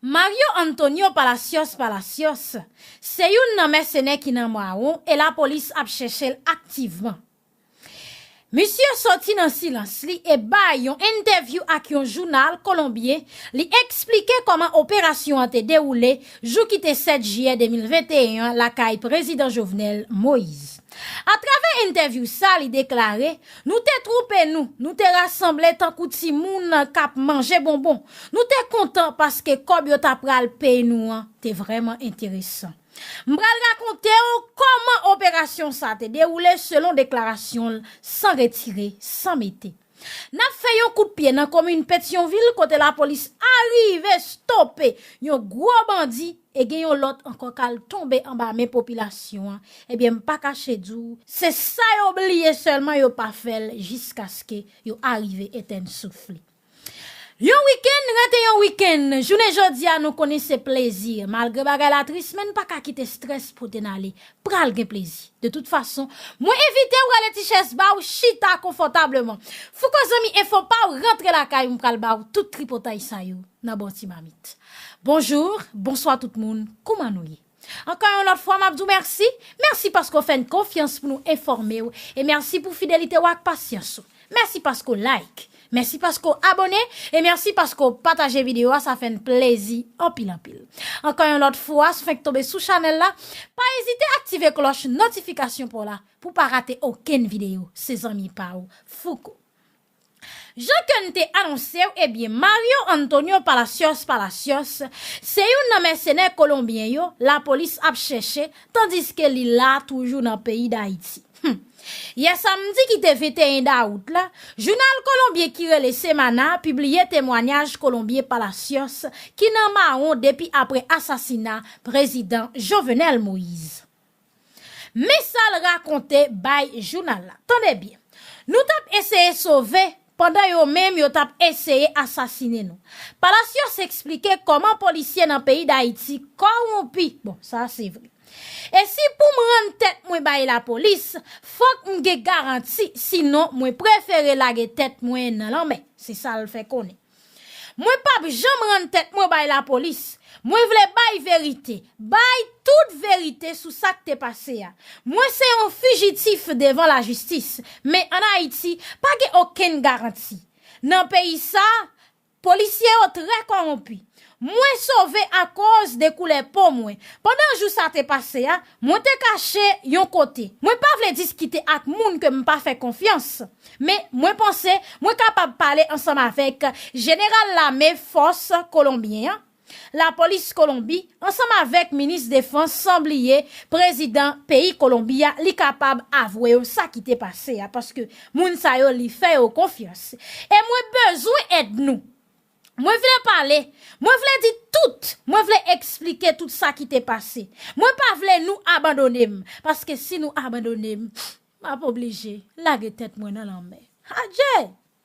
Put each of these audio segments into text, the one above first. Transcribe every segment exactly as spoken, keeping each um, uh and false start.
Mario Antonio Palacios Palacios se youn nan mèsenè ki nan mawon e lapolis ap chèche l aktivman. Misye soti nan silans li e bay yon entèvyou ak yon jounal kolonbyen, li eksplike kòman operasyon an te dewoule jou ki te sèt jiyè de mil venteyen an lakay Prezidan Jovenel Moïse. Atravè entèvyou sa, li deklare, nou te twoupe nou, nou te rasanble tankou timoun k ap manje bonbon. Nou te kontan paske kòb yo ta pral peye nou an te vrèman enteresan. M pral rakonte w kòman operasyon sa te dewoule selon deklarasyon l, san retire, san mete. N ap fè yon kout pye nan komin Petyonvil kote lapolis arive stope yon gwo bandi e gen yon lòt ankò k al tonbe anba men popilasyon an. Ebyen, m pa kache di w, se sa yo bliye sèlman yo pa fè l jiskaske yo arive etèn souf li. Yon wikenn rete yon wikenn. Jounen jodi a nou konnen se plezi. Malgre bagay la tris, men n pa ka kite strès pote n ale. Pral gen plezi. De tout fason, mwen envite w rale ti chèz ba w, chita konfòtableman. Fouko zanmi enfo pa w rantre lakay ou, m pral ba w tout tripotay sa yo nan bon ti mamit. Bonjou, bonswa tout moun, kouman nou ye? Ankò yon lòt fwa, m ap di w mèsi. Mèsi paske w fè n konfyans pou nou enfòme w. E mèsi pou fidelite w ak pasyans ou. Mèsi paske w like. Mèsi paske w abòne. E mèsi paske w pataje videyo a. Sa fè n plezi anpil, anpil. Ankò yon lòt fwa, si w fenk tonbe sou chanèl la, pa ezite aktive klòch notifikasyon pa w la pou w pa rate okenn videyo. Se zanmi pa w, Fouko. Jan ke n te anonse w, ebyen, Mario Antonio Palacios Palacios se youn nan mèsenè kolonbyen yo lapolis ap chèche, tandiske li la toujou nan peyi Dayiti. Hmm. Yè samdi ki te venteyen dawout la, jounal kolonbyen ki rele Semana pibliye temwanyaj kolonbyen Palacios ki nan mawon depi apre asasina Prezidan Jovenel Moïse. Men sa l rakonte bay jounal la. Tande byen. Nou t ap eseye sove pandan yo menm yo t ap eseye asasinen nou. Palacios eksplike kòman polisye nan peyi Dayiti kòwonpi. Bon, sa se vre. E si pou m rann tèt mwen bay lapolis, fòk m gen garanti, sinon mwen prefere lage tèt mwen nan lanmè. Se sa l fè konnen. Mwen p ap janm rann tèt mwen bay lapolis. Mwen vle bay verite. Bay tout verite sou sa k te pase a. Mwen se yon fijitif devan lajistis. Men ann Ayiti, pa gen okenn garanti. Nan peyi sa, polisye yo trè kòwonpi. Mwen sove akoz de koulè po mwen. Pandan jou sa te pase a, mwen te kache yon kote. Mwen pa vle diskite ak moun ke m pa fè konfyans. Men mwen panse mwen kapab pale ansanm avèk jeneral lame fòs kolonbyen an, lapolis Kolonbi, ansanm avèk minis defans, san bliye prezidan peyi Kolonbi a, li kapab avwe yo sa ki te pase a, paske moun sa yo li fè yo konfyans. E mwen bezwen èd nou. Mwen vle pale, mwen vle di tout, mwen vle eksplike tout sa ki te pase. Mwen pa vle nou abandone m, paske si nou abandone m, m ap oblije lage tèt mwen nan lanmè. Adje!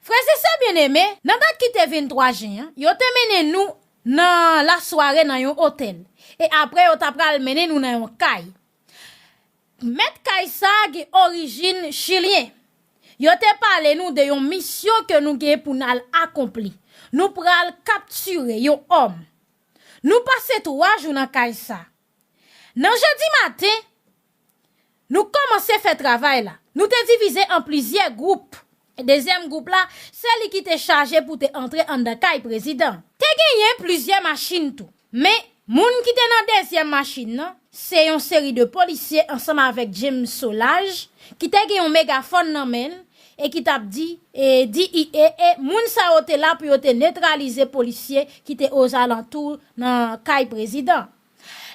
Frè e sè byeneme, nan dat ki te venntwa jen an, yo te mennen nou nan lasware nan yon otèl. E apre, yo ta pral mennen nou nan yon kay. Mèt kay sa a gen orijin chilyen. Yo te pale nou de yon misyon ke nou gen pou n al akonpli. Nou pral kaptire yon òm. Nou pase twa jou nan kay sa. Nan jedi maten, nou kòmanse fè travay la. Nou te divize an plizyè gwoup. Dezyèm gwoup la, se li ki te chaje pou te antre anndan kay prezidan. Te genyen plizyè machin tou. Men, moun ki te nan dezyèm machin nan, se yon seri de polisye ansanm avèk James Solages, ki te gen yon megafòn nan men l, e ki t ap di, e, D E A, e moun sa yo te la pou yo te netralize polisye ki te ozalantou nan kay prezidan.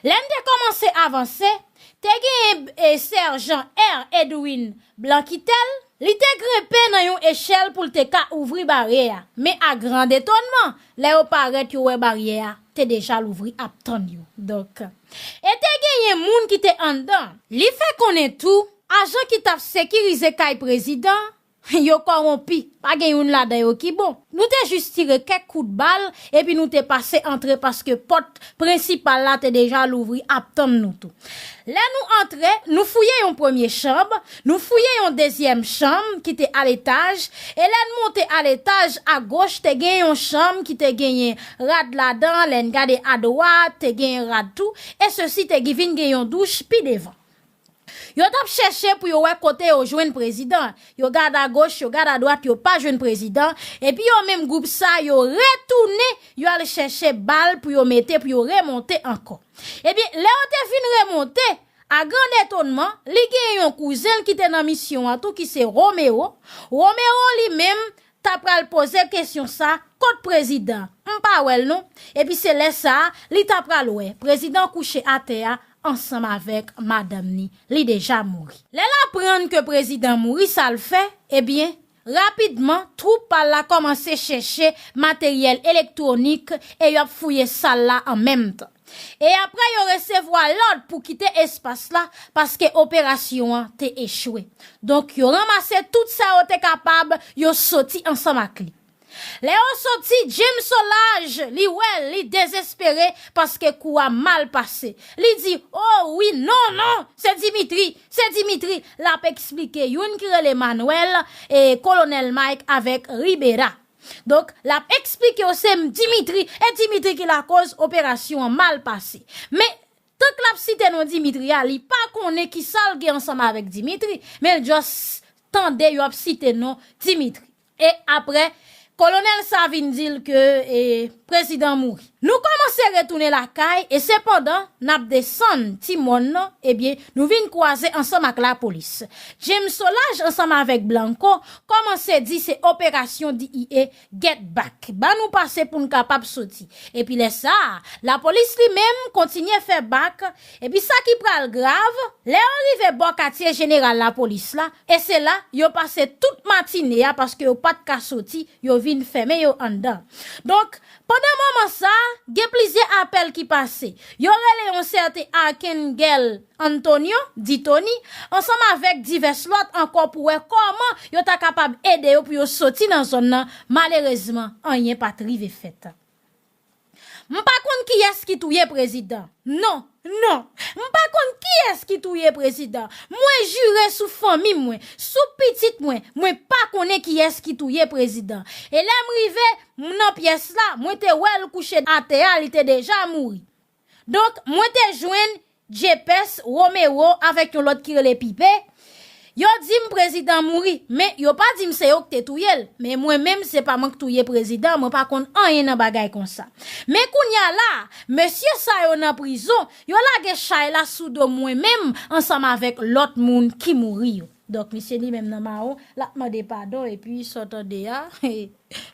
Lè n te kòmanse avanse, te genyen, e, sèjan R. Edwin Blanquitel, li te grenpe nan yon echèl pou l te ka ouvri baryè a. Men a grand etonman, lè yo parèt, yo wè baryè a te deja louvri ap tann yo. Donk, e te genyen moun ki te anndan. Li fè konnen tou, ajan ki t ap sekirize kay prezidan yo kòwonpi, pa gen youn ladan yo ki bon. Nou te jis tire kèk kout bal, epi nou te pase antre paske pòt prensipal la te deja louvri ap tann nou tou. Lè nou antre, nou fouye yon premye chanm, nou fouye yon dezyèm chanm ki te aletaj, e lè n monte aletaj agoch, te gen yon chanm ki te genyen rad ladan, lè n gade adwat, te genyen rad tou, e sesi te vin gen yon douch pi devan. Yo t ap chèche pou yo wè kote yo jwenn prezidan. Yo gade agoch, yo gade adwat, yo pa jwenn prezidan. Epi yo menm gwoup sa, yo retounen, yo al chèche bal pou yo mete, pou yo remonte ankò. Ebyen, lè yo te fin remonte, a grand etonman, li gen yon kouzen l ki te nan misyon an tou, ki se Romero. Romero li menm, ta pral poze kesyon sa, kot prezidan? M pa wè l non. Epi se lè sa a, li ta pral wè prezidan kouche atè a ansanm avèk madanm ni. Li deja mouri. Lè l aprann ke prezidan mouri, sa l fè? Ebyen, rapidman, twoup pa l la kòmanse chèche materyèl elektwonik e y ap fouye sal la an menm tan. E apre yo resevwa lòd pou kite espas la paske operasyon an te echwe. Donk, yo ranmase tout sa yo te kapab, yo soti ansanm ak li. Lè yo soti, James Solages, li wè l, li dezespere paske kou a mal pase. Li di, "O wi, non, non, se Dimitri, se Dimitri." L ap eksplike youn ki rele Manuel, e Kolonèl Mike avèk Ribera. Donk, l ap eksplike yo se Dimitri, e Dimitri ki lakoz operasyon an mal pase. Men, tank l ap site non Dimitri a, li pa konnen ki sa l gen ansanm avèk Dimitri, men l just tande yo ap site non Dimitri. E apre, kolonèl sa vin di l ke, e, prezidan mouri. Nou kòmanse retounen lakay, e sepandan, n ap desann ti mòn nan, ebyen, nou vin kwaze ansanm ak lapolis. James Solages ansanm avèk Blanco kòmanse di se operasyon D E A Get Back. Ban nou pase pou n kapab soti. Epi lè sa a, lapolis li menm kontinye fè bak. Epi sa ki pral grav, lè yo rive bò katye jeneral lapolis la, e se la yo pase tout matine a paske yo pa t ka soti, yo vin fèmen yo anndan. Donk, pandan moman sa a, gen plizyè apèl ki pase. Yo rele yon sèten Archangel Antonio, di Tony, ansanm avèk divès lòt ankò pou wè kòman yo ta kapab ede yo pou yo soti nan zòn nan. Malerezman, anyen pa t rive fèt. M pa konn kiyès ki touye prezidan. Non, non. M pa konn kiyès ki touye prezidan. Mwen jire sou fanmi mwen, sou pitit mwen, mwen pa konnen kiyès ki touye prezidan. E lè m rive, m nan pyès la, mwen te wè l kouche atè a, li te deja mouri. Donk, mwen te jwenn Jepes Romero avèk yon lòt ki rele Pipe. Yo di m prezidan mouri, men yo pa di m se yo k te touye l. Men mwen menm, se pa mwen k touye prezidan, mwen pa konn anyen nan bagay konsa. Men kounye a la, mesye sa yo nan prizon, yo lage chay la sou do mwen menm ansanm avèk lòt moun ki mouri yo. Donk, misye li menm nan mawon, l ap mande padon, epi sa w tande a,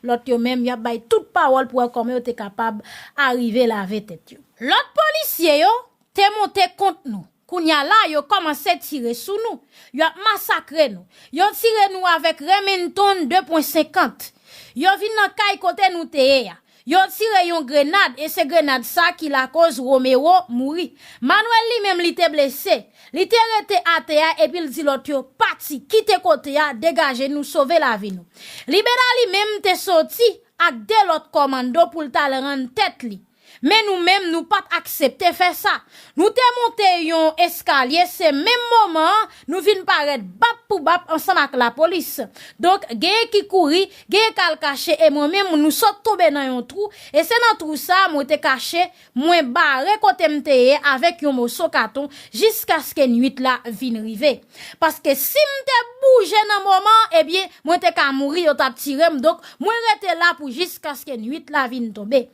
lòt yo menm, y ap bay tout pawòl pou wè kòman yo te kapab arive lave tèt yo. Lòt polisye yo te monte kont nou. Kounye a la, yo kòmanse tire sou nou. Yo ap masakre nou. Yo tire nou avèk Remington de pwen senkant. Yo vin nan kay kote nou te ye a. Yo tire yon grenad, e se grenad sa ki lakoz Romero mouri. Manuel li menm, li te blese. Li te rete atè a, epi l di lòt yo, "Pati, kite kote a, degaje nou, sove lavi nou." Libera li menm te soti ak de lòt kòmando pou l t al rann tèt li. Men nou menm, nou pa t aksepte fè sa. Nou te monte yon eskalye, se menm moman an, nou vin parèt bap pou bap ansanm ak lapolis. Donk, genyen ki kouri, genyen k al kache, e mwen menm, nou sot tonbe nan yon twou, e se nan twou sa a mwen te kache, mwen bare kote m te ye avèk yon moso katon, jiskaske nuit la vin rive. Paske si m te bouje nan moman an, ebyen, mwen te ka mouri, yo t ap tire m, donk, mwen rete la pou jiskaske nuit la vin tonbe.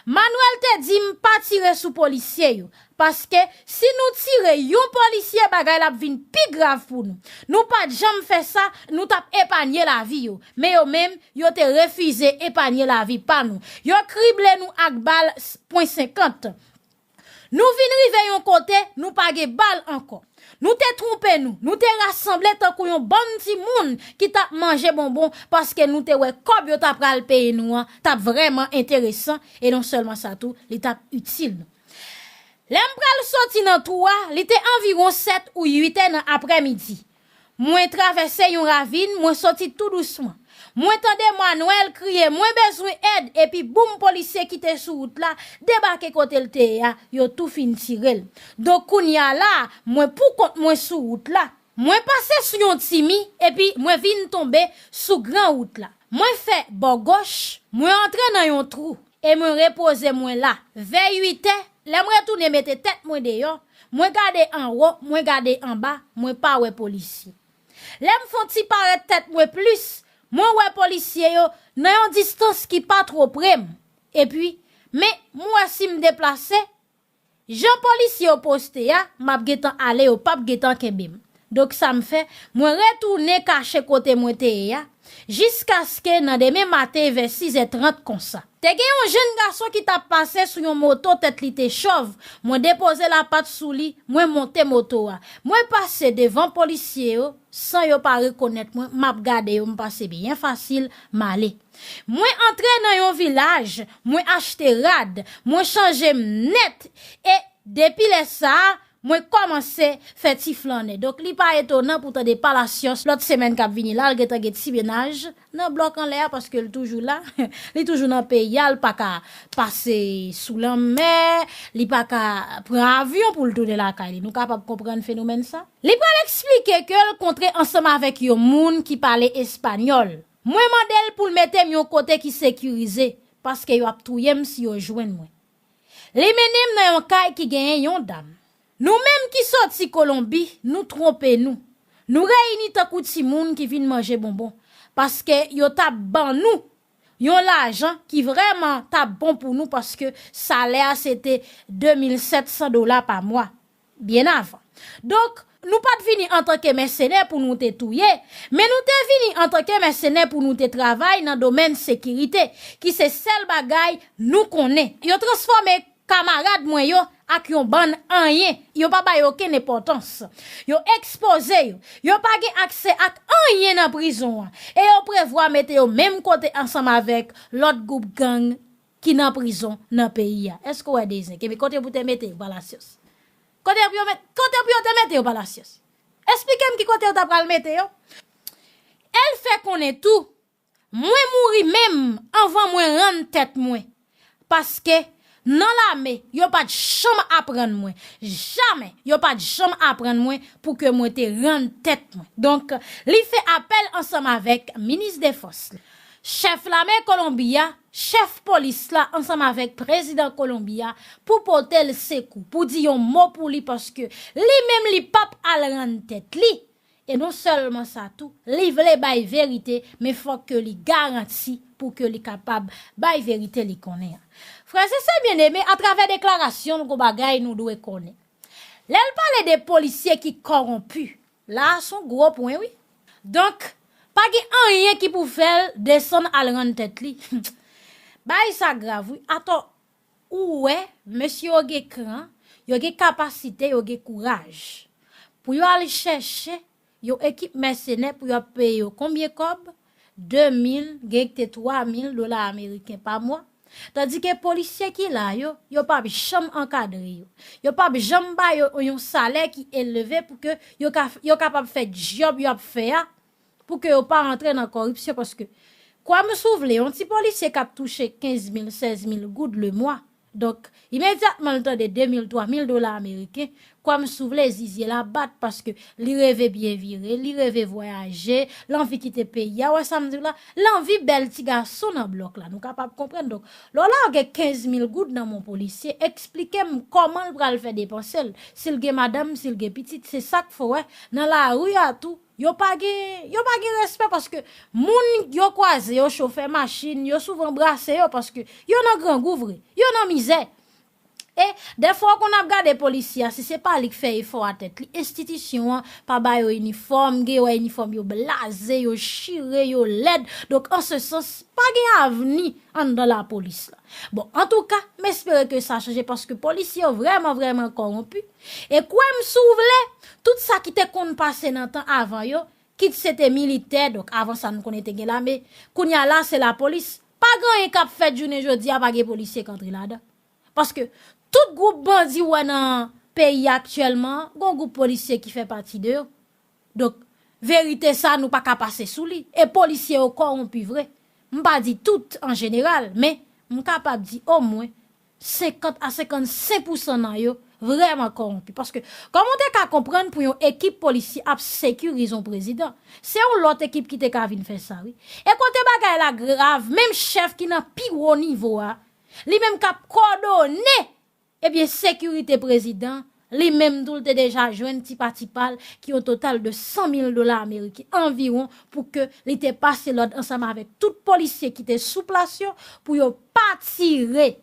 Manuel te di m pa tire sou polisye yo, paske si nou tire yon polisye, bagay la ap vin pi grav pou nou. Nou pa t janm fè sa, nou t ap epanye lavi yo. Men yo menm, yo te refize epanye lavi pa nou. Yo krible nou ak bal s-, pwen senkant. Nou vin rive yon kote, nou pa gen bal ankò. Nou te twonpe nou, nou te rasanble tankou yon bann timoun ki t ap manje bonbon paske nou te wè kòb yo ta pral peye nou an t ap vrèman enteresan e non sèlman sa tou, li t ap itil nou. Lè m pral soti nan twou a, li te anviwon sèt ou uit è nan aprèmidi. Mwen travèse yon ravin, mwen soti tou dousman. Mwen tande Manwèl kriye, "Mwen bezwen èd," epi boum, polisye ki te sou wout la debake kote l te ye a, yo tou fin tire l. Donk, kounye a la, mwen pou kont mwen sou wout la. Mwen pase sou yon ti mi, epi mwen vin tonbe sou gran wout la. Mwen fè bò goch, mwen antre nan yon twou, e mwen repoze mwen la. Vè uit è, lè mwen retounen mete tèt mwen deyò, mwen gade anwo, mwen gade anba, mwen pa wè polisye. Lè m fè yon ti parèt tèt mwen plis, mwen wè polisye yo nan yon distans ki pa twò pre m. Epi, men, mwen wè si m deplase, jan polisye yo poste a, m ap gentan ale, yo p ap gentan kenbe m. Donk, sa m fè, mwen retounen kache kote mwen te ye a, jiskaske nan demen maten vè sis è trant konsa. Te gen yon jenn gason ki t ap pase sou yon moto, tèt li te chòv. Mwen depoze lapat sou li, mwen monte moto a. Mwen pase devan polisye yo, san yo pa rekonèt mwen, m ap gade yo, m pase byen fasil, m ale. Mwen antre nan yon vilaj, mwen achte rad, mwen chanje m nèt, e depi lè sa a, mwen kòmanse fè ti flannen. Donk, li pa etonan pou tande Palacios lòt semèn k ap vini la, l gentan gen ti mennaj nan blòk anlè a, paske l toujou la, li toujou nan peyi a, l pa ka pase sou lanmè, li pa ka pran avyon pou l tounen lakay li. Nou kapab konprann fenomèn sa? Li pral eksplike ke l kontre ansanm avèk yon moun ki pale espanyòl. Mwen mande l pou l mete m yon kote ki sekirize, paske yo ap touye m si yo jwenn mwen. Li mennen m nan yon kay ki genyen yon dam. Nou menm ki soti Kolonbi, nou twonpe nou. Nou reyini tankou timoun ki vin manje bonbon, paske yo t ap ban nou yon lajan ki vrèman t ap bon pou nou, paske salè a se te de mil sèt san dola pa mwa, byen avan. Donk, nou pa t vini antanke mèsenè pou nou te touye, men nou te vini antanke mèsenè pou nou te travay nan domèn sekirite, ki se sèl bagay nou konnen. Yo transfòme kamarad mwen yo ak yon bann anyen. Yo pa ba yo okenn enpòtans. Yo ekspoze yo. Yo pa gen aksè ak anyen nan prizon an. E yo prevwa mete yo menm kote ansanm avèk lòt gwoup gang ki nan prizon nan peyi a. Èske w wè de zen? Ebyen, kote pou te mete yo, Palacios? Kote pou yo met, kote pou yo te mete yo, Palacios? Esplike m ki kote yo ta pral mete yo. E l fè konnen tou, mwen mouri menm anvan mwen rann tèt mwen. Paske nan lame, yo pa t janm aprann mwen, jamè, yo pa t janm aprann mwen pou ke mwen te rann tèt mwen. Donk, li fè apèl ansanm avèk minis defans li, chèf lame Kolonbi a, chèf polis la, ansanm avèk prezidan Kolonbi a, pou pote l sekou, pou di yon mo pou li, paske li menm li p ap al rann tèt li. E non sèlman sa tou, li vle bay verite, men fòk ke li garanti pou ke li kapab bay verite li konnen an. Frè e sè byeneme, atravè deklarasyon l, gon bagay nou dwe konnen. Lè l pale de polisye ki kòwonpi, la a se yon gwo pwen, wi. Donk, pa gen anyen ki pou fè l desann al rann tèt li. Bagay sa grav, wi. Atò, ou wè, mesye yo gen kran, yo gen kapasite, yo gen kouraj. Pou yo al chèche yon ekip mèsenè pou yo ap peye yo konbyen kòb? De mil, gen ki te twa mil dola ameriken pa mwa. Tandike polisye ki la yo, yo p ap janm ankadre yo. Yo p ap janm ba yo yon salè ki elve pou ke yo ka, yo kapab fè djòb yo ap fè a, pou ke yo pa rantre nan kòripsyon, paske, kwè m si w vle, yon ti polisye k ap touche kenz mil, sèz mil goud le mwa, donk, imedyatman l tande de mil, twa mil dola ameriken, kwè m si w vle, zizye l ap bat, paske li reve byen vire, li reve vwayaje, l anvi kite peyi a, wè sa m di w la, l anvi bèl ti gason nan blòk la, nou kapab konprann. Donk, lè w lage kenz mil goud nan men yon polisye, eksplike m kòman l pral fè depanse l, si l gen madanm, si l gen pitit, se sa k fè w wè, nan lari a tou, yo pa gen, yo pa gen respè, paske moun yo kwaze yo, chofè machin, yo souvan brase yo, paske yo nan grangou vre, yo nan mizè. E dèfwa w konn ap gade polisye a, si se pa li k fè efò a tèt li, enstitisyon an pa ba yo inifòm, gen wè inifòm yo blaze, yo chire, yo lèd. Donk, an se sans, pa gen avni anndan lapolis la. Bon, antouka, m espere ke sa chanje, paske polisye yo vrèman, vrèman kòwonpi. E kwè m si w vle, tout sa ki te konn pase nan tan avan yo, kit se te militè, donk avan sa nou konnen te gen lame, kounye a la se lapolis. Pa gen anyen k ap fèt jounen jodi a, pa gen polisye k antre ladan. Paske tout gwoup bandi w wè nan peyi a aktyèlman, gon gwoup polisye ki fè pati de yo. Donk, Verite sa nou pa ka pase sou li. E polisye yo kòwonpi vre. M pa di tout an jeneral, men m kapab di omwen senkant a senkannsenk pousan nan yo vrèman kòwonpi. Paske, kòman w te ka konprann pou yon ekip polisye ap sekirize yon prezidan? Se yon lòt ekip ki te ka vin fè sa, wi. E kote bagay la grav, menm chèf ki nan pi wo nivo a, li menm k ap kòdone, ebyen, sekirite prezidan, li menm tou, l te deja jwenn ti pa ti pa l, ki yon total de san mil dola ameriken anviwon, pou ke li te pase lòd ansanm avèk tout polisye ki te sou plas yo, pou yo pa tire,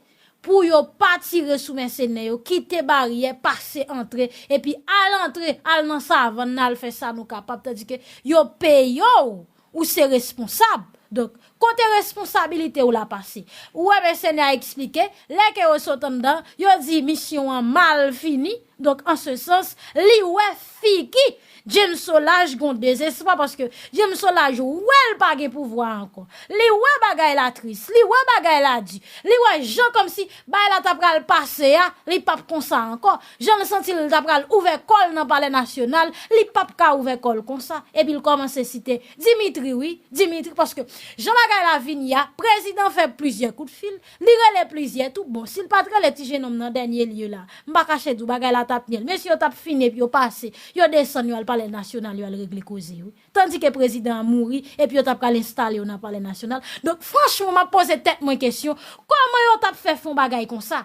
pou yo pa tire sou mèsenè yo, kite baryè, pase antre, epi al antre, al nan savann nan, al fè sa nou kapab, tandike yo peye w, ou se responsab. Donk, kote responsabilite w la pase? Ou wè mèsenè a eksplike, lè ke yo sot anndan, yo di misyon an mal fini. Donk, an se sans, li wè figi James Solages gon dezespwa, paske James Solages wè l pa gen pouvwa ankò. Li wè bagay la tris, li wè bagay la di, li wè jan kòmsi bagay la ta pral pase a, li p ap konsa ankò. Jan l santi l ta pral ouvè kò l nan Palè Nasyonal, li p ap ka ouvè kò l konsa. Epi l kòmanse site Dimitri, wi, Dimitri, paske jan bagay la vini a, prezidan fè plizyè kout fil, li rele plizyè tou. Bon, si l pa t rele ti jenòm nan dènye lye la, m pa kache di w bagay la t ap nyèl. Mesye yo t ap fini epi yo pase, yo desann, yo al Palè Nasyonal, yo al regle koze yo. Tandike prezidan an mouri, epi yo t ap pral enstale yo nan Palè Nasyonal. Donk, franchman, m ap poze tèt mwen kesyon, kòman yo t ap fè fè yon bagay konsa?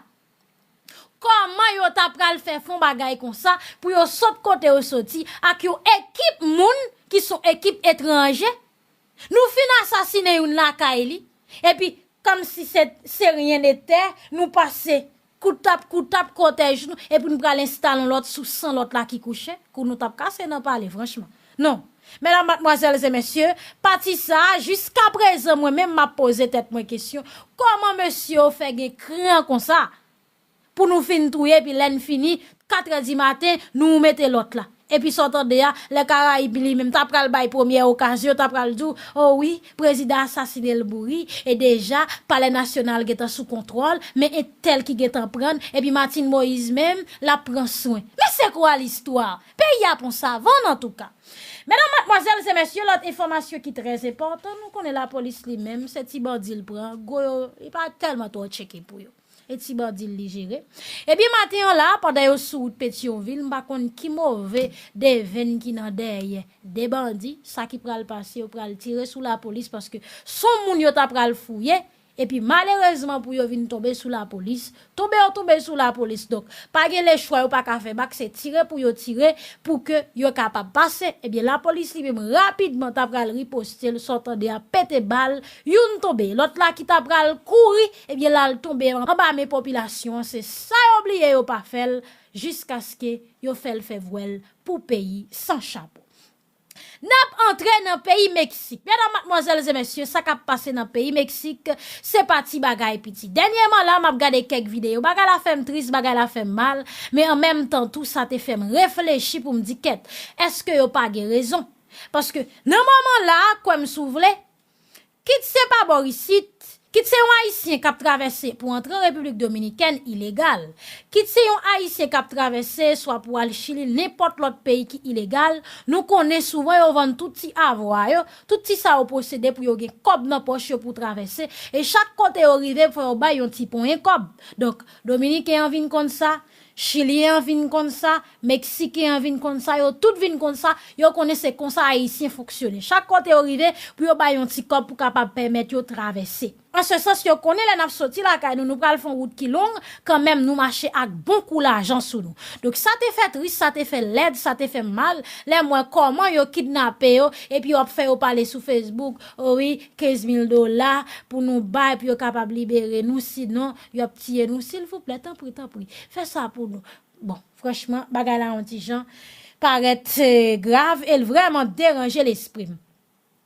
Kòman yo ta pral fè fè yon bagay konsa pou yo sot kote yo soti ak yon ekip moun ki se yon ekip etranje? Nou fin asasinen youn lakay li, epi kòmsi se, se ryen de tè, nou pase koutap koutap kòtèj nou, epi nou pral enstale yon lòt sou san lòt la ki kouche, kou nou t ap kase nan pale, franchman. Non. Medam, madmwazèl e mesye, pati sa a, jiskaprezan, mwen menm, m ap poze tèt mwen kesyon, kòman mesye yo fè gen kran konsa? Pou nou fin touye, epi lè n fini, katrè di maten, nou mete lòt la. Epi sa w tande a, lè Karayib li menm ta pral bay premyè okazyon, ta pral di w, o wi, prezidan asasinen l mouri, e deja, Palè Nasyonal gentan sou kontwòl, men entèl ki gentan pran, epi Martine Moïse menm, l ap pran swen. Men se kwa listwa? Peyi a pon savann, antouka. Medam, madmwazèl e mesye, lòt enfòmasyon ki trè enpòtan, nou konnen lapolis li menm, se ti bandi l pran, gwo yo, li pa tèlman twò tcheke pou yo. E ti bandi l li jere. Ebyen, maten an la, pandan yo sou wout Petyonvil, m pa konn ki move devenn ki nan dèyè de bandi, sa ki pral pase, yo pral tire sou lapolis, paske se yon moun yo ta pral fouye, epi malerezman pou yo vin tonbe sou lapolis, tonbe yo tonbe sou lapolis. Donk, pa gen lechwa, yo pa ka fè bak, se tire pou yo tire, pou ke yo kapab pase. Ebyen, lapolis li menm rapidman ta pral riposte, l sa w tande a pete bal, youn tonbe, lòt la ki ta pral kouri, ebyen, l al tonbe anba men popilasyon an. Se sa yo bliye yo pa fè l, jiskaske yo fè l fè vwèl pou peyi san chapo. N ap antre nan peyi Meksik. Medam, madmwazèl e mesye, sa k ap pase nan peyi Meksik, se pa ti bagay piti. Dènyèman la, m ap gade kèk videyo. Bagay la fè m tris, bagay la fè m mal, men an menm tan tou, sa te fè m reflechi pou m di, kèt, èske yo pa gen rezon? Paske nan moman la, kwè m si w vle, kit se pa bò isit, kit se yon Ayisyen k ap travèse pou antre an Repiblik Dominikèn ilegal, kit se yon Ayisyen k ap travèse swa pou al Chili, nenpòt lòt peyi ki ilegal, nou konnen souvan yo vann tout ti avwa yo, tout ti sa yo posede pou yo gen kòb nan pòch yo pou travèse, e chak kote yo rive, fò yo bay yon ti ponyen kòb. Donk, Dominiken an vin konn sa, Chilyen an vin konn sa, Meksiken an vin konn sa, yo tout vin konn sa, yo konnen se konsa Ayisyen fonksyone. Chak kote yo rive, pou yo bay yon ti kòb pou kapab pèmèt yo travèse. An se sans, yo konnen lè n ap soti lakay nou, nou pral fè yon wout ki long, kanmenm nou mache ak bon kou lajan sou nou. Donk, sa te fè tris, sa te fè lèd, sa te fè mal, lè m wè kòman yo kidnape yo, epi yo ap fè yo pale sou Facebook, o wi, kenz mil dola pou nou bay, pou yo kapab libere nou, sinon, yo ap tiye nou. Silvouplè, tanpri, tanpri, fè sa pou nou. Bon, franchman, bagay la yon ti jan parèt, eh, grav e l vrèman deranje lespri m.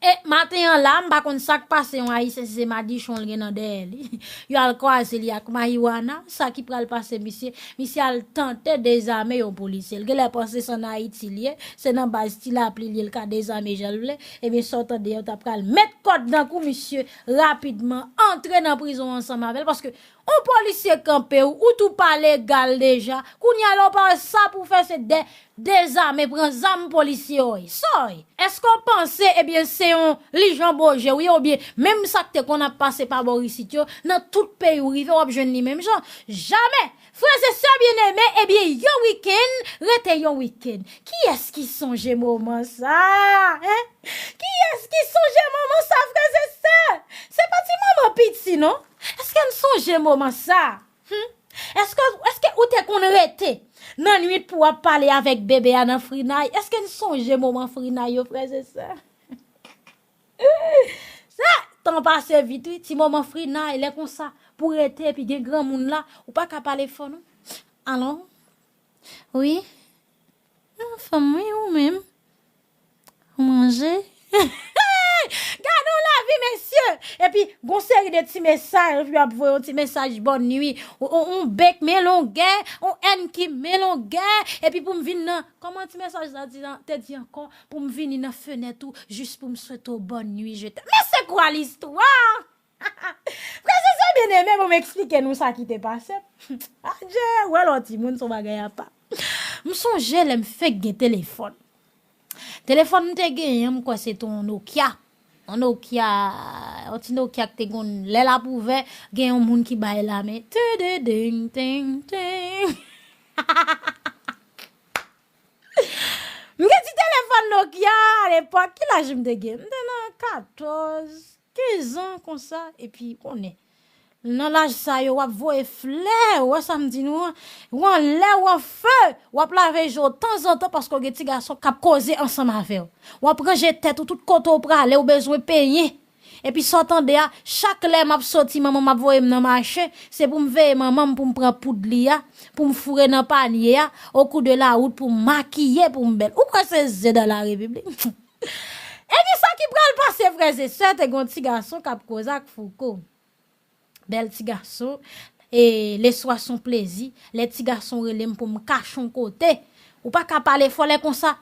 E maten an la, m pa konn sa k pase yon Ayisyen, si se madichon l gen nan dèyè li. Yo al kwaze li ak mariwana, sa ki pral pase misye? Misye al tante dezame yon polisye. L genlè panse se ann Ayiti l ye, se nan baz Ti Lapli l ye, l ka dezame jan l vle. Ebyen, sa w tande, yo ta pral met kòd nan kou misye rapidman, antre nan prizon ansanm avè l, paske On polisye kanpe w, ou tou pa legal deja. Kounye a la w pa wè sa pou w fè se dè, dezame, pran zam polisye w ye. Sa w ye. Èske w panse, ebyen, se yon Lijan Boje w ye, oubyen menm sa k te konn ap pase pa bò isit yo, nan tout peyi w rive, w ap jwenn li menm jan? Jamè! Frè e sè byeneme, ebyen, yon wikenn, rete yon wikenn. Kiyès ki sonje moman sa? Hein? Kiyès ki sonje moman sa, frè e sè? Se pa ti moman piti, non. Èske n sonje moman sa? Hmm? Èske, èske ou te konn rete nan nwit pou w ap pale avèk bebe a nan frinay? Èske n sonje moman frinay yo, frè e sè? Sa, tan pase vit, wi. Ti moman frinay, lè konsa, pou rete, epi gen granmoun la, ou pa ka pale fò, non. Alò? Wi? Anfen, wi, ou menm. Ou manje? Gade yon lavi, mesye! Epi, gon seri de ti mesaj, epi yo ap voye yon ti mesaj bòn nwi, yon, yon, yon bèk men longè, yon èn ki men longè, epi pou m vin nan, kòman ti mesaj la di, te di ankò, pou m vini nan fenèt ou, jis pou m swete w bòn nwi, je t'aime. Men se kwa listwa? Frè e sè byeneme, bon, m eksplike nou sa ki te pase. Adje, wè lò timoun, se yon bagay apa. M sonje lè m fenk gen telefòn. Telefòn m te genyen, m kwè se te yon Nokia. Yon Nokia, yon ti Nokia ki te gon lè l ap ouvè, gen yon moun ki bay lamen. Te de ding, ting, ting. M gen ti telefòn Nokia alepòk. Ki laj m te gen? M te nan katòz, kenz an konsa. Epi, konnen, nan laj sa yo, w ap voye flè. Ou wè sa m di nou an? Ou anlè, ou anfe. W ap lave je w tanzantan paske w gen ti gason k ap koze ansanm avè w. W ap ranje tèt ou tout kote w prale, ou bezwen penyen. Epi sa w tande a, chak lè m ap soti, manman m ap voye m nan mache, se pou m veye manman m, pou m pran poud li a, pou m foure nan panye a, au cours de la route, pou m makiye, pou m bèl. Ou kwè se zen dans la République? Ebyen, sa ki pral pase, frè e sè, te gen yon ti gason k ap koze ak Fouco. Bèl ti gason. E leswa se yon plezi. Lè ti gason rele m pou m kache yon kote, ou pa ka pale fò lè konsa.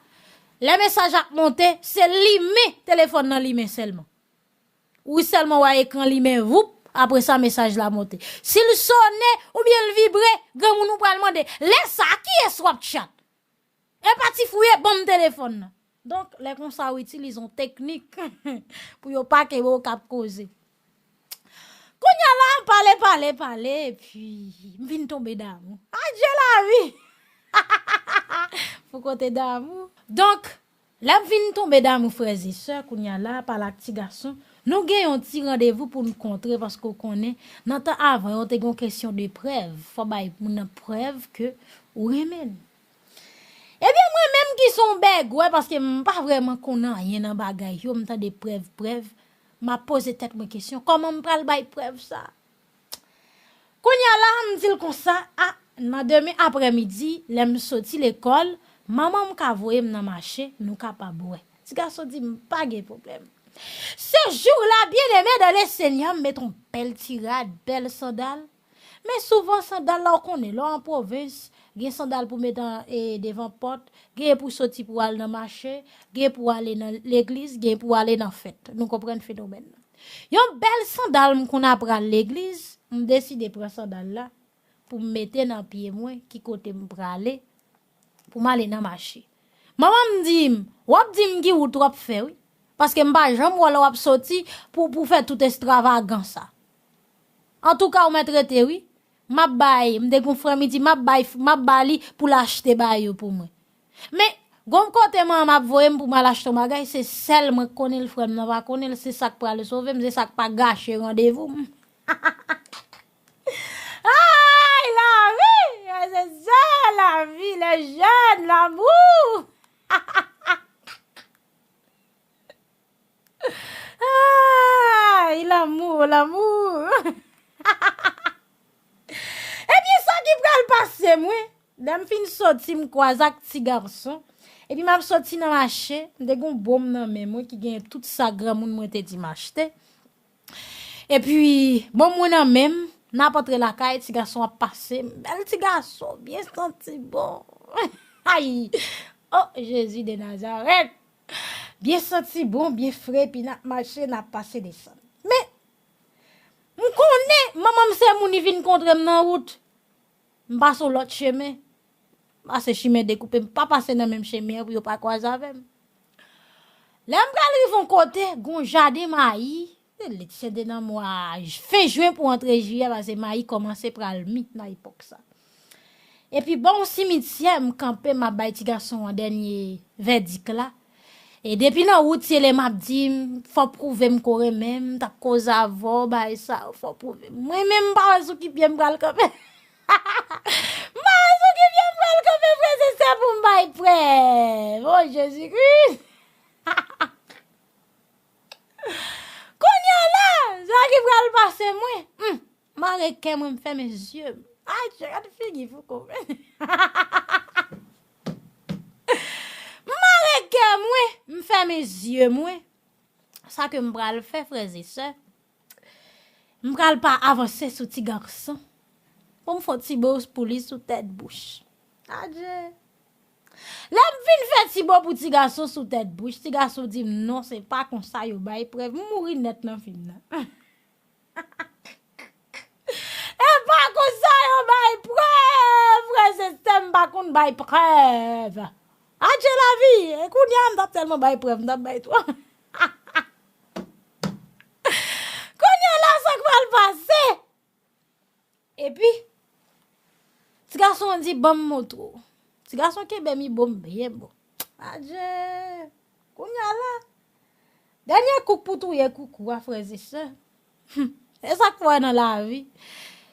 Lè mesaj ap monte, se limen telefòn nan, limen sèlman. Ou sèlman wè ekran limen, voup, apre sa mesaj la monte. Si l sonnen oubyen l vibre, granmoun ou pral mande, lè sa a, kiyès w ap tchat? E pa ti fouye, ban m telefòn nan. Donk, lè konsa, w itilize yon teknik pou yo pa kenbe w k ap koze. Kounye a la, pale, pale, pale, epi m vin tonbe damou. Adje lavi! Pou kote damou. Donk, lè m vin tonbe damou, frè e sè, kounye a la, pale ak ti gason, nou gen yon ti randevou pou n kontre, paske w konnen, nan tan avan yo, te gen yon kesyon de prèv. Fò bay moun nan prèv ke ou renmen l. Ebyen, mwen menm ki se yon bègwè, paske m pa vrèman konn anyen nan bagay yo, m tande prèv, prèv, m ap poze tèt mwen kesyon, kòman m pral bay prèv sa? Kounye a la, m di l konsa, a, nan demen aprèmidi, lè m soti lekòl, manman m ka voye m nan mache, nou kapab wè. Ti gason di m, pa gen pwoblèm. Ce jour-là, bien-aimé dans le Seigneur, m met yon bèl ti rad, bèl sandal. Men souvan sandal la, w konnen, lè w an pwovens, gen sandal pou met an, e, devan pòt, gen pou soti pou al nan mache, gen pou ale nan legliz, gen pou ale nan fèt. Nou konprann fenomèn nan. Yon bèl sandal m konn ap pral legliz, m deside pran sandal la pou m mete nan pye mwen, ki kote m prale, pou m ale nan mache. Manman m di m, w ap di m ki wout w ap fè, wi. Paske m pa janm wè w lè w ap soti pou, pou fè tout estravagans sa. Antouka, ou mèt rete, wi. M ap bay, m te gon frè m, li di, m ap bay, m ap ba li pou l achte ba yo pou mwen. Men, gon kote manman m ap voye m pou m al achte yon bagay, se sèl mwen k konnen l, frè m nan pa konnen l, se sa k pral sove m, se sa k pa gache randevou m. Ay, lavi! Ay, se sa, lavi, les jeunes, l'amour! Ay, l'amour, l'amour! Ebyen, sa ki pral pase, mwen, lè m fin soti, m kwaze ak ti gason. Epi m ap soti nan mache, m te gon bon m nan men mwen ki gen tout sa granmoun mwen te di m achte. Epi, bon mwen nan men m, n ap antre lakay, ti gason ap pase. Bèl ti gason, byen santi bon. Ay! Oh, Jezi de Nazarèt! Byen santi bon, byen fre, epi n ap mache, n ap pase desann. Men, m Konnen manman m se moun li vin kontre m nan wout. M pase yon lòt chemen. M pase chimen dekoupe, m pa pase nan menm chemen an pou yo pa kwaze avè m. Lè m pral rive yon kote, gon jaden mayi, se lit se de nan mwa fen jen pou antre jiyè, paske mayi kòmanse pral mi nan epòk sa. Epi bò yon simityè, m kanpe, m ap bay ti gason an dènye vèdik la. E depi nan wout, se lè m ap di m, fò w pwouve m ke w renmen m, m t ap koze avè w, bagay sa yo, fò w pwouve m. Mwen menm, m pa wè sou ki pye m pral kanpe. M pa wè sou ki pye m pral kanpe, frè e sè, pou m bay prèv. O Jezikri! Kounye a la, sa ki pral pase mwen. Hmm. Mare kè mwen, m fèmen zye m. Adje, gad figi Fouco. Mare kè mwen, m fèmen zye mwen. Sa ke m pral fè, frè e sè, m pral pa avanse sou ti gason pou m fè yon ti bo pou li sou tèt bouch. Adje. Lè m fin fè ti bo pou ti gason sou tèt bouch, ti gason di m, "Non, se pa konsa yo bay prèv." M mouri nèt nan fim nan. E pa konsa yo bay prèv, frè e sè, m pa konn bay prèv. Adje lavi, e kounye a m t ap tèlman bay prèv, m t ap bay twòp. Kounye a la, sa k pral pase? Epi, ti gason an di, "Ban m montre w." Ti gason kenbe mi bo m byen bon. Adje! Kounye a la, dènye kouk pou touye koukou a, frè e sè. Hmm. E sa k fè nan lavi.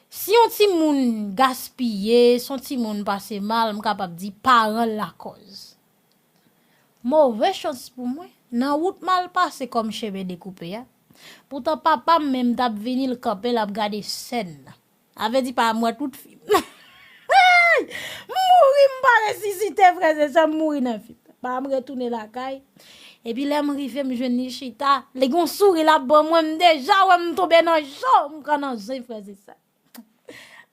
Si yon timoun gaspiye, si yon timoun pase mal, m kapab di paran l lakòz. Move chans pou mwen, nan wout m al pase kòm chemen dekoupe a. Poutan papa m menm t ap vini, l kanpe, l ap gade sèn nan. A vle di pa m wè tout fim. M mouri, m pa resisite, frè e sè, m mouri nan fim. Pa m retounen lakay. Epi lè m rive, m jwenn li chita. Li gon souri l ap ban mwen, m deja wè m tonbe nan cho, m kannan zen, frè e sè.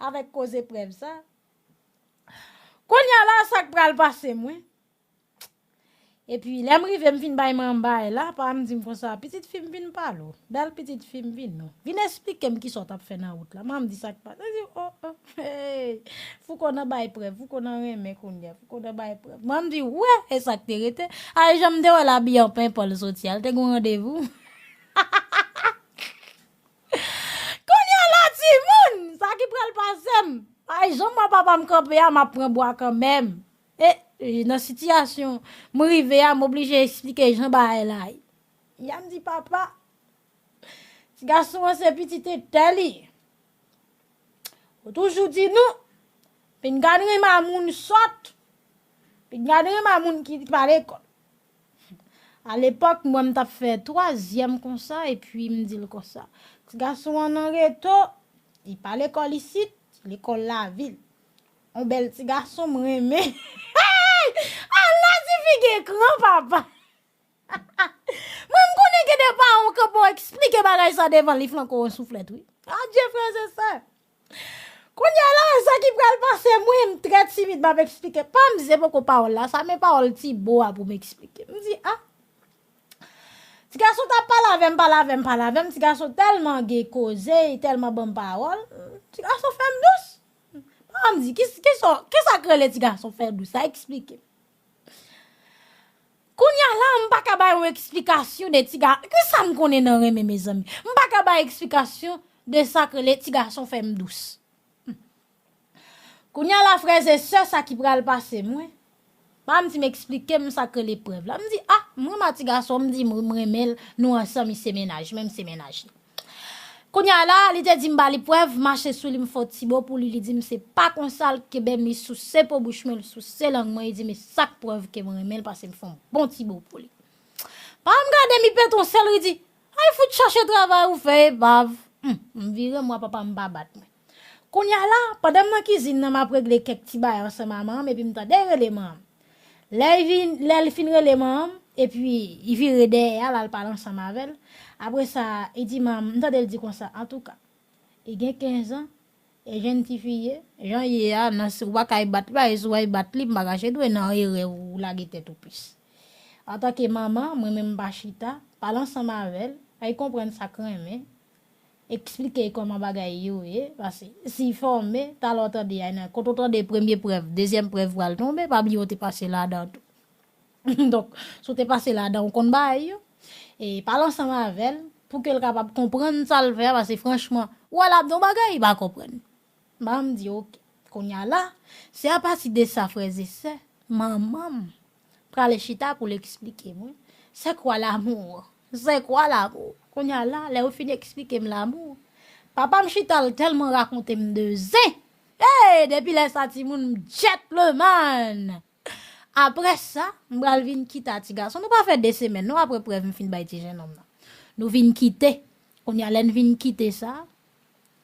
Avèk koze prèv sa. Kounye a la, sa k pral pase mwen? Epi, lè m rive, m fin bay manman bagay la, pa m di m konsa, "Pitit fi m, vin pale w. Bèl pitit fi m, vin non. Vin eksplike m kisa w t ap fè nan wout la." Manman di, "Sa k pase?" Li di, "O, o, hey, Fouco nan bay prèv, Fouco nan renmen kounye a, Fouco nan bay prèv." Manman di, "Wè, e sa k te rete. A, e jan m te wè l abiye an pen, pòl soti a, l te gon randevou." Kounye a la, timoun, sa ki pral pase m? Ay, jan m wè papa m kanpe a, m ap pran bwa kanmenm. E, e, nan sitiyasyon m rive a, m oblije eksplike jan bagay la ye. Ya m di, "Papa, ti gason an se pitit entèl li ye. Ou toujou di nou, pinga n renmen a moun sòt, pinga n renmen a moun ki pa lekòl." Alepòk, mwen, m t ap fè twazyèm konsa, epi m di l konsa, "Ti gason an nan reto, li pa lekòl isit, lekòl lavil. On bèl ti gason, m renmen." Ala ti figi ekran, papa! Mwen, m konnen gen de paran w kanpe w eksplike bagay sa devan li flanke w yon souflèt, wi. Adje, frè e sè. Kounye a la, sa ki pral pase, mwen, m trè timid, m ap eksplike. Pa m se poko pawòl la, sa men pawòl ti bo a pou m eksplike. M di, "A, ti gason t ap pale avè m, pale avè m, pale avè m, ti gason tèlman gen koze, tèlman ban m pawòl, ti gason fè m dous." Pa m di, "Ki, ki sa, ki sa k rele ti gason fè dous la? Eksplike m." Kounye a la, m pa ka bay yon eksplikasyon de ti ga-, ki sa m konnen nan renmen, mezanmi? M pa ka bay eksplikasyon de sa k rele ti gason fè m dous. Hmm. Kounye a la, frè e sè, sa ki pral pase mwen, pa m di m eksplike m sa k rele prèv la. M di, "A, m renmen a ti gason, m di m, m renmen l, nou ansanm, li se mennaj mwen, m se mennaj li." Kounye a la, li te di m ba li prèv, m mache sou li, m fè yon ti bo pou li, li di m se pa konsa l kenbe m, li souse po bouch mwen, li souse lang mwen, li di m e sa k prèv ke m renmen l, paske m fè yon bon ti bo pou li. Pa m gade m, li pete yon sèl ri, li di, "Ay fout chache travay ou fè, epav." Hmm, m vire m wè papa m pa bat mwen. Kounye a la, pandan m nan kizin nan, m ap regle kèk ti bagay ansanm a manman m, epi m tande l rele manman m. Lè l vin, lè l fin rele manman m, epi li vire dèyè a, l al pale ansanm avè l. Apre sa, li di manman m, m tande l di konsa, "Antouka, li gen kenz an, e jèn tifi ye, jan l ye a, nan, si w pa kay bat li, paske si w al bat li, m pa kache di w nan erè ou lage tèt ou plis." Antanke manman, mwen menm m pa chita, pale ansanm avè l, fè l konprann sa k renmen. eksplike kòman bagay yo ye, paske si fòme, talè w tande a nan, kote w tande premye prèv, dezyèm prèv pral tonbe, pa bliye w te pase ladan tou. Donk, si w te pase ladan, w konn bagay yo. E pale ansanm avè l, pou ke l kapab konprann sa l fè a, paske franchman, w wè l ap di yon bagay, li pa konprann. Ban m di, oke. Kounye a la, se apati de sa, frè e sè, manman m prale chita pou l eksplike mwen, c'est quoi l'amour? C'est quoi l'amour? Kounye a la, lè yo fin eksplike m l'amour, papa m chita, l tèlman rakonte m de zen. Hey, depi lè sa, timoun, m gentleman. Apre sa, m pral vin kite a ti gason. Nou pa fè de semèn, non, apre prèv m fin bay ti jennonm nan. Nou vin kite. Kounye a, lè n vin kite sa,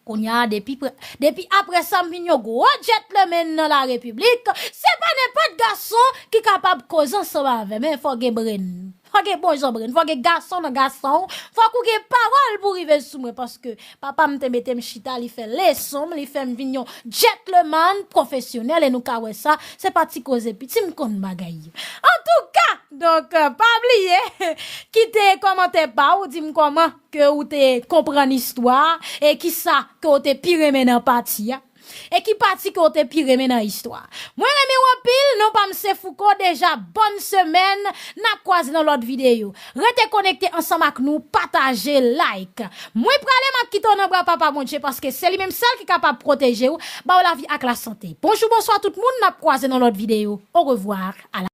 kounye a, depi, pre- depi apre sa, m vin yon gwo gentleman nan la repiblik. Se pa nenpòt gason ki kapab koze ansanm avè m, men fò gen brenn. Fò gen bon jan brenn. Fò gen gason nan gason. Fòk ou gen pawòl pou rive sou mwen, paske papa m te mete m chita, li fè leson m, li fè m vin yon gentleman pwofesyonèl, e nou ka wè sa, se pa ti koze piti, m konn bagay yo. Antouka, donk, pa bliye, kite kòmantè pa w, di m kòman ke ou te konprann istwa a, e kisa ke w te pi renmen nan pati a, e ki pati ke w te pi renmen nan istwa a. Mwen renmen w anpil, non pa m se Fouco, deja bòn semèn, n ap kwaze nan lòt videyo. Rete konekte ansanm ak nou, pataje, like. Mwen prale, m ap kite w nan bra Papa Bondye, paske se li menm sèl ki kapab pwoteje w, ba w lavi ak lasante. Bonjou, bonswa tout moun, n ap kwaze nan lòt videyo. Orevwa, a la